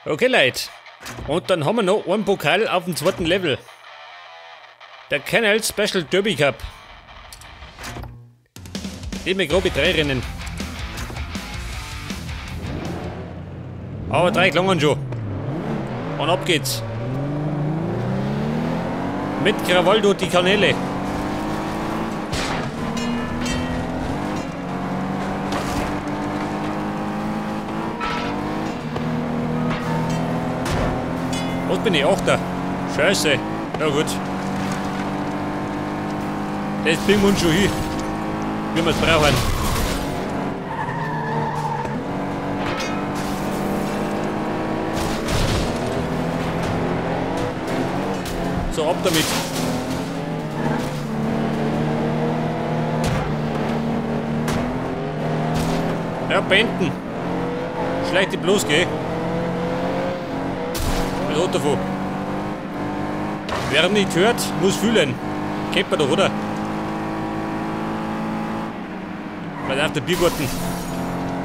Okay, Leute. Und dann haben wir noch einen Pokal auf dem zweiten Level. Der Canal Special Derby Cup. Den wir grobe 3 Rennen. Aber 3 klangen schon. Und ab geht's. Mit Cravaldo die Kanäle. Was bin ich? 8er. Scheiße. Na gut. Das bringen wir uns schon hin. Wie wir es brauchen. So, ab damit. Ja, beenden. Schleicht die bloß, gell? Was hat davon? Wer nicht hört, muss fühlen. Kennt man doch, oder? Weil auf der Biergarten.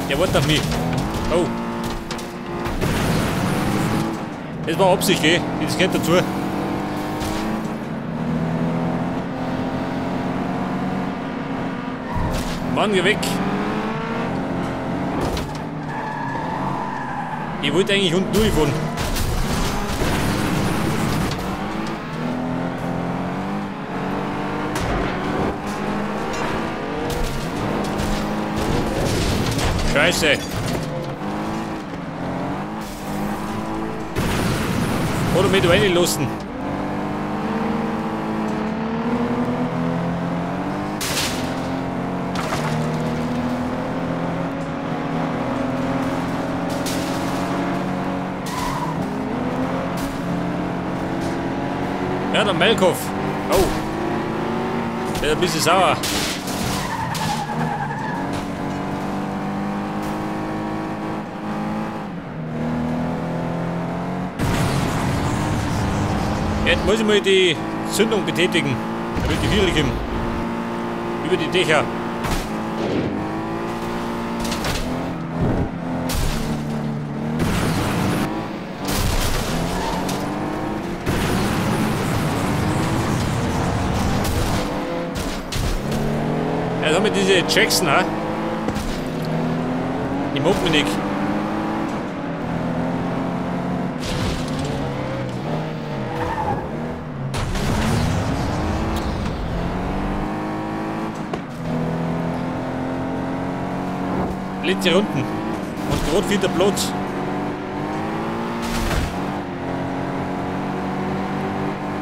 Der wartet auf mich. Oh. Das war Absicht, gell? Das gehört dazu. Mann, geh weg. Ich wollte eigentlich unten durchfahren. Scheiße. Oder mit reinlassen. Ja, der Melkov. Oh. Der ist ein bisschen sauer. Jetzt muss ich mal die Zündung betätigen, damit die Viere kommen. Über die Dächer. Ja, da haben wir diese Jackson, ha? Die mag mich nicht. Letzte Runden. Und gerade wieder Platz.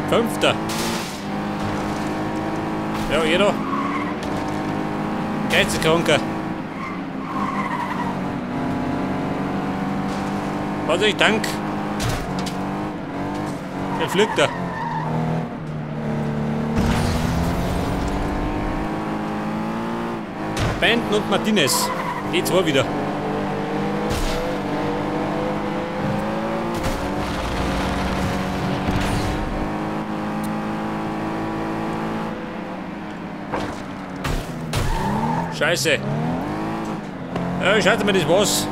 Fünfter. Ja, jeder. Geizekranker. Was ich dank. Der fliegt da. Banden und Martinez. Die zwei wieder. Scheiße. Ja, schaut mal, das war's.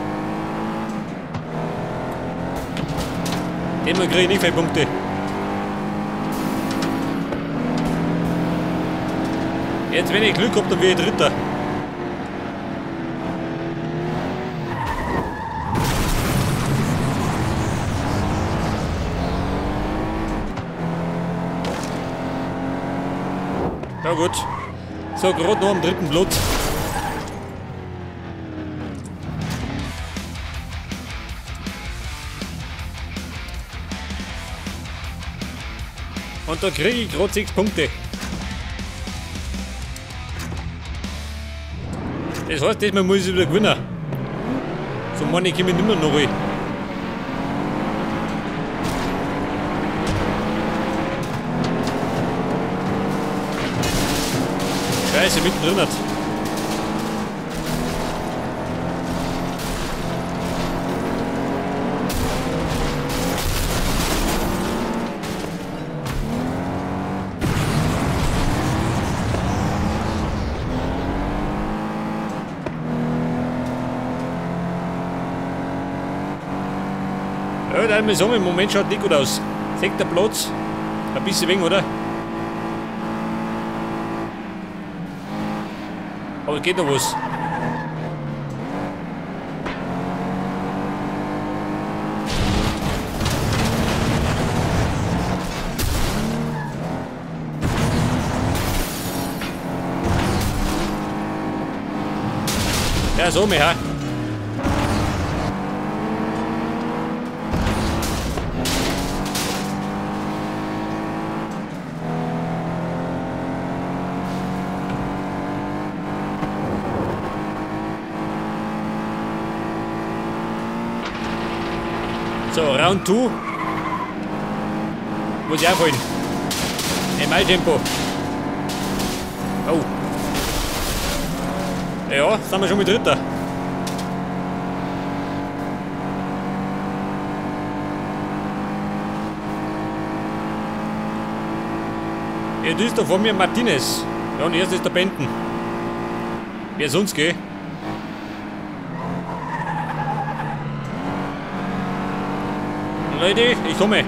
Dem kriege ich nicht viele Punkte. Jetzt, wenn ich Glück hab, dann werde ich Dritter. Ja gut. So, gerade noch am dritten Platz. Und da kriege ich gerade 6 Punkte. Das heißt, diesmal muss ich wieder gewinnen. So meine ich komme ich nicht mehr noch rein. Scheiße, mittendrin hat. Ja, da muss ich sagen, im Moment schaut nicht gut aus. 6. Platz. Ein bisschen wenig, oder? Aber geht noch was. Ja, so mehr. So, Round 2. Muss ich aufholen. In mein Tempo. Oh. Ja, sind wir schon mit Dritter. Ja, das ist da vor mir Martinez. Ja, und erst ist der Benton. Wer sonst, gell? Leute, ich komme.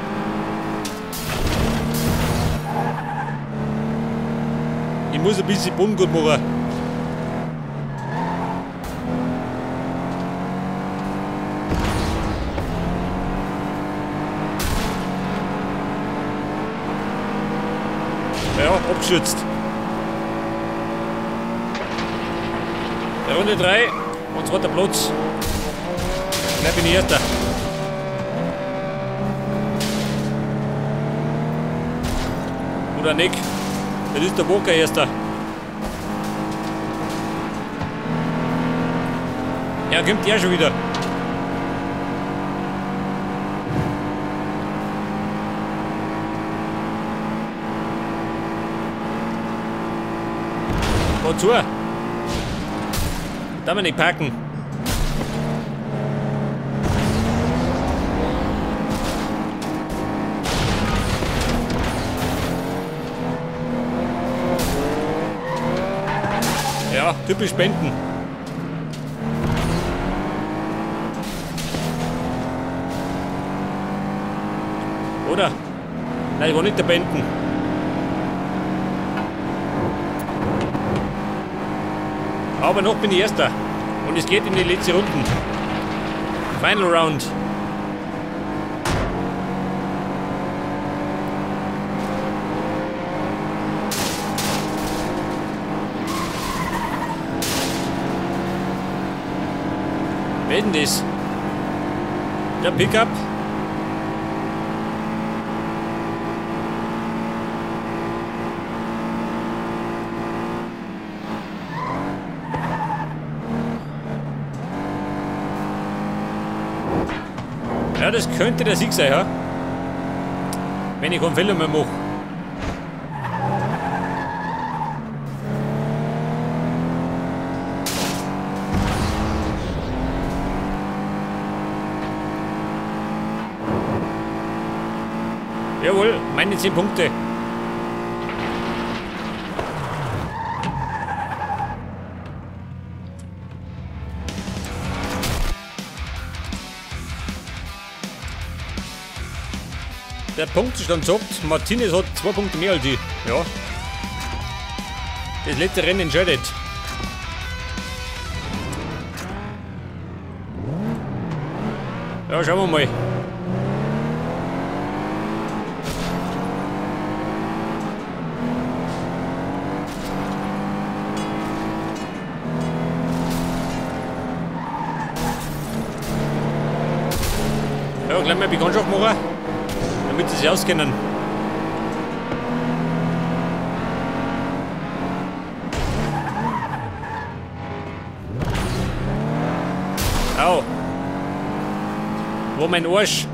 Ich muss ein bisschen Boden gut machen. Ja, abgeschützt. Runde 3 und zweiter Platz. Gleich bin ich Erster. Oder nicht? Das ist der Walker Erster. Ja, kommt der schon wieder. Wozu? Darf man nicht parken. Ja, typisch Benton. Oder? Nein, ich war nicht der Benton. Aber noch bin ich Erster. Und es geht in die letzte Runde. Final Round. Wer ist denn das? Der Pickup. Ja, das könnte der Sieg sein, ja? Wenn ich keinen Fehler mehr mache. Jawohl, meine 10 Punkte. Der Punktestand sagt, Martinez hat 2 Punkte mehr als ich. Ja. Das letzte Rennen entscheidet. Ja, schauen wir mal. Ja, gleich mal Bekanntschaft machen, damit sie sich auskennen. Au. Wo mein Arsch?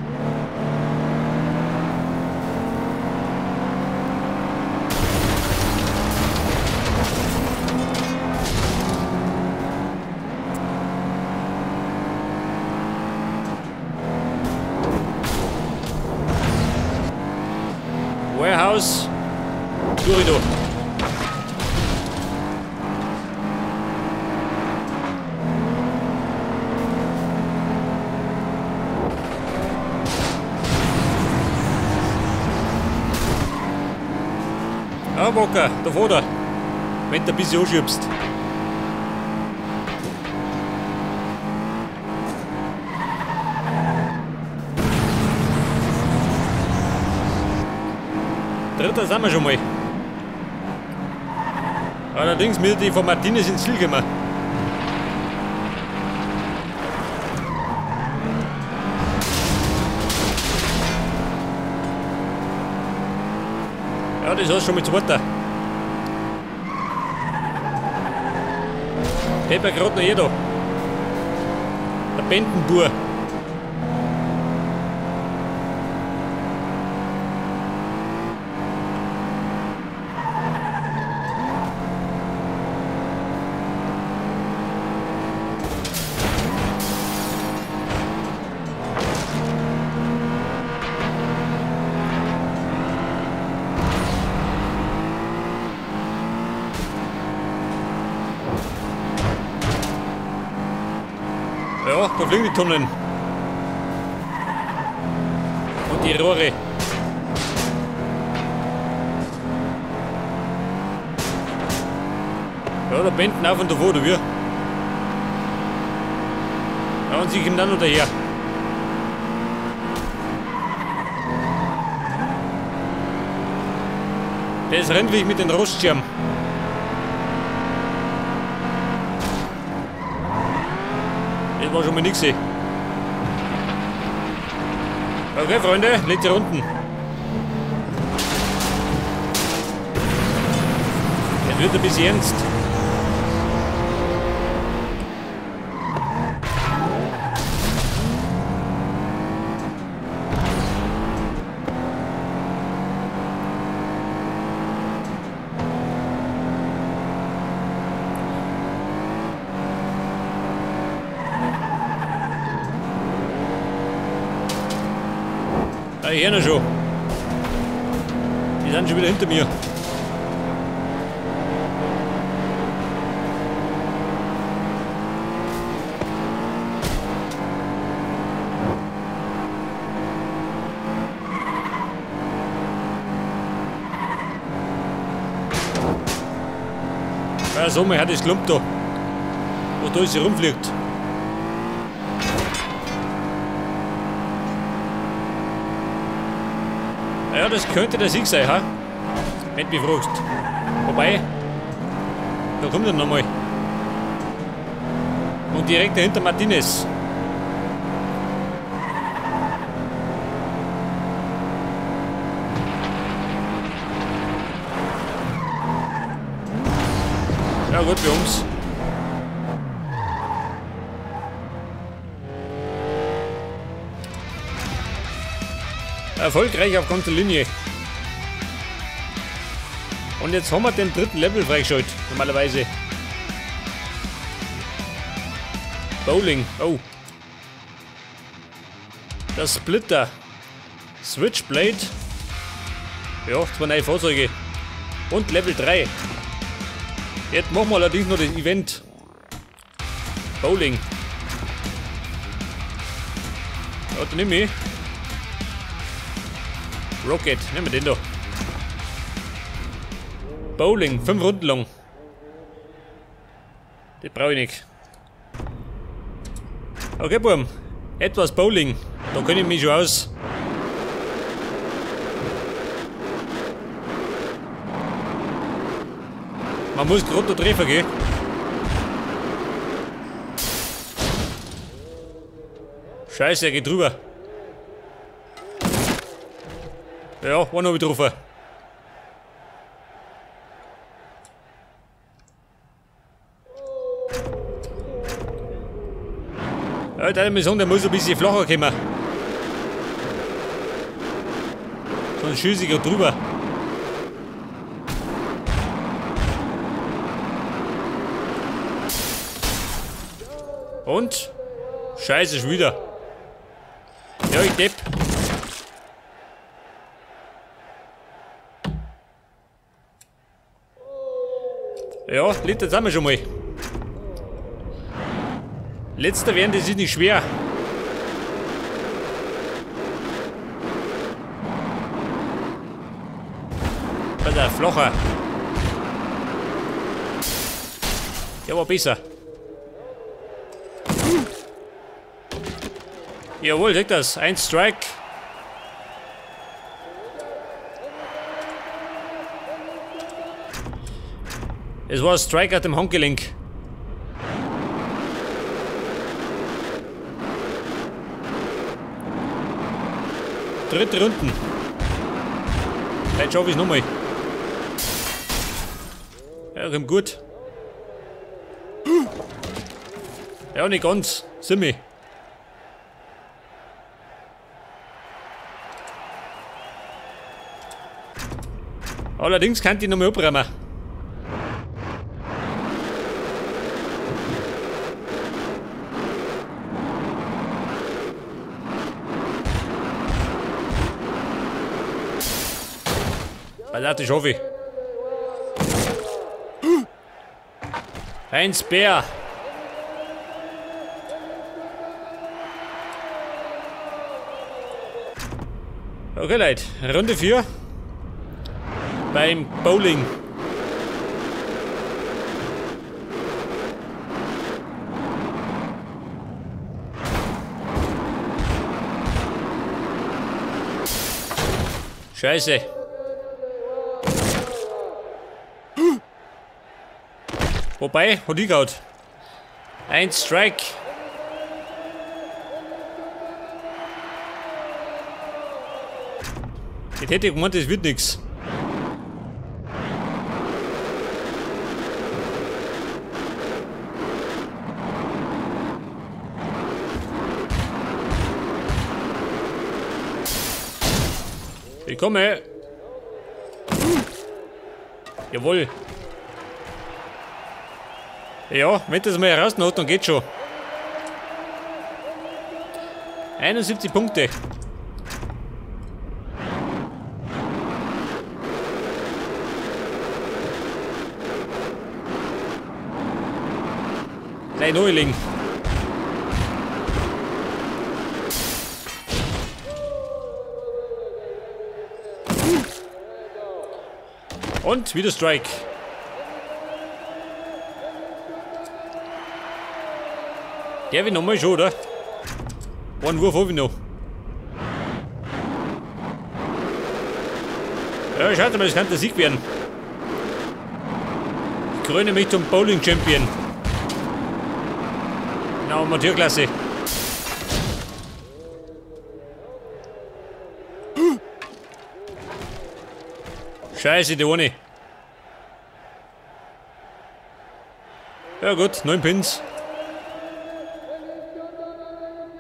Warehouse Durido. Ah, Walker, da vor da. Wenn du ein bisschen anschiebst. Dritter sind wir schon mal. Allerdings mit die von Martinez ins Ziel gekommen. Ja, das ist schon mal zweiter. Pepper gerade noch jeder. Der Bendenbur. Ja, da fliegen die Tunneln. Und die Rohre. Ja, da benden auf und davor, oder wie? Ja, und sie kommen dann noch daher. Das rennt wie ich mit den Rostschirm. Das war schon mal nix. Okay, Freunde, letzte Runden. Es wird ein bisschen ernst. Da ich höre schon. Die sind schon wieder hinter mir. Ja, so mal hat das Klump da. Wo da ist sie rumfliegt. Ja, das könnte der Sieg sein, ha? Wenn du mich fragst. Wobei, da kommt er nochmal. Und direkt dahinter Martinez. Ja gut, wir haben's. Erfolgreich auf ganzer Linie. Und jetzt haben wir den dritten Level freigeschaltet, normalerweise. Bowling, oh. Das Splitter. Switchblade. Ja, zwei neue Fahrzeuge. Und Level 3. Jetzt machen wir allerdings noch das Event. Bowling. Ja, dann nehme ich. Rocket, nehmen wir den da. Bowling, 5 Runden lang. Das brauche ich nicht. Okay, Burm. Etwas Bowling. Da kenne ich mich schon aus. Man muss gerade da treffen, gell? Scheiße, er geht drüber. Ja, war noch getroffen. Ja, ich würde sagen, der muss ein bisschen flacher kommen. Sonst schieße ich gerade drüber. Und? Scheiße, schon wieder. Ja, ich depp. Ja, Liter sind wir schon mal. Letzter werden, das ist nicht schwer. Besser, flacher. Der war besser. Jawohl, seht das. Ein Strike. Es war ein Strike aus dem Handgelenk. Dritte Runden. Jetzt schaffe ich es nochmal. Ja, kommt gut. Ja, nicht ganz. Simi. Allerdings kann ich nochmal abräumen. Alter, das schaffe ich. Ein Speer. Okay, Leute, Runde 4 beim Bowling. Scheiße. Wobei, hat ich gehauen. Ein Strike. Ich hätte gemeint, das wird nix. Ich komme. Jawohl. Ja, wenn das mal heraus hat, dann geht schon. 71 Punkte. Gleich Neuling. Und wieder Strike. Der will nochmal schon, oder? Einen Wurf habe ich noch. Ja, schaut mal, das kann der Sieg werden. Ich kröne mich zum Bowling Champion. In der Amateurklasse. Scheiße, die ohne. Ja gut, 9 Pins.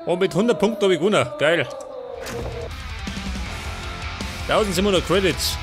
Und mit 100 Punkten habe ich gewonnen. Geil. 1700 Credits.